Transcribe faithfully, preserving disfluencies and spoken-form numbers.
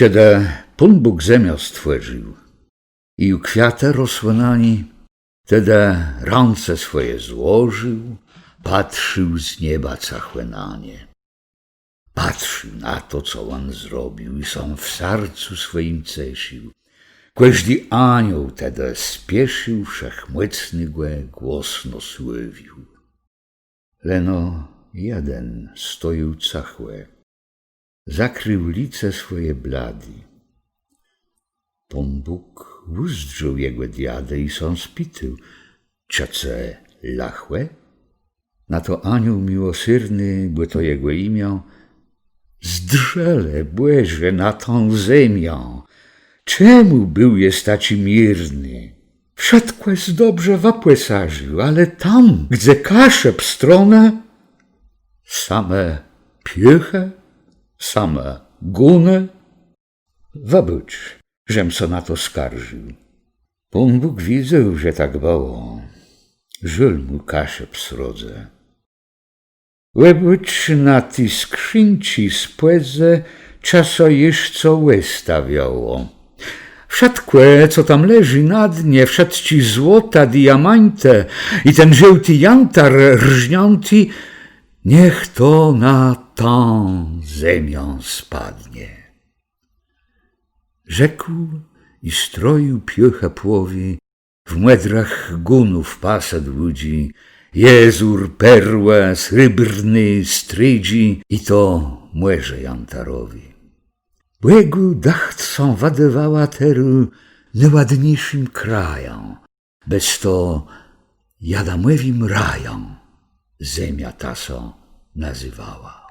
Czedë Pón Bóg zemiã stwòrził i ju kwiatë rosłë na ni, tedë rãce swòje złożił, patrził z nieba cëchò na nie. Patrził na to, co òn zrobił, i sã w sercu swòjim cesził. Kòżdi aniół tedë spiesził, Wszechmòcnégò głosno sławił. Leno jeden stojôł cëchò, zakrił lice swòje bladé. Pón Bóg ùzdrzôł jegò biadã i sã spitôł: Czë cë lëchò? Na to aniół miłosérny, bò to jegò imiã: Zdrzë le, Bòże, na tã zemiã. Czemù béł jes taczi mierny? Wszëtkò jes dobrze wëpòsażił, ale tam, gdze Kaszëb stronë, same piôchë, same gùnë. Wëbôcz, żem sã na to skarżił. Pón Bóg widzôł, że tak bëło. Żôl mù Kaszëb srodze. Òbôcz na ti skrzińczi spòdze, czë sã jesz co òstawiało. Wszëtkò, co tam leżi na dnie, wszëtczé złota, diamańtë i ten żôłti jantar rzniãti, niech to na tã zemiã spadnie. Rzekł i stroił piôchë płowi, w mòdrëch gùnów pasë dłudżi, jezór perłë, srébrné strëdżi i to mòrze jantarowi. Bògù dëcht sã wëdôwała terô nôładniészim krajã, bez to Adamòwim rajã zemia ta sã nazywała.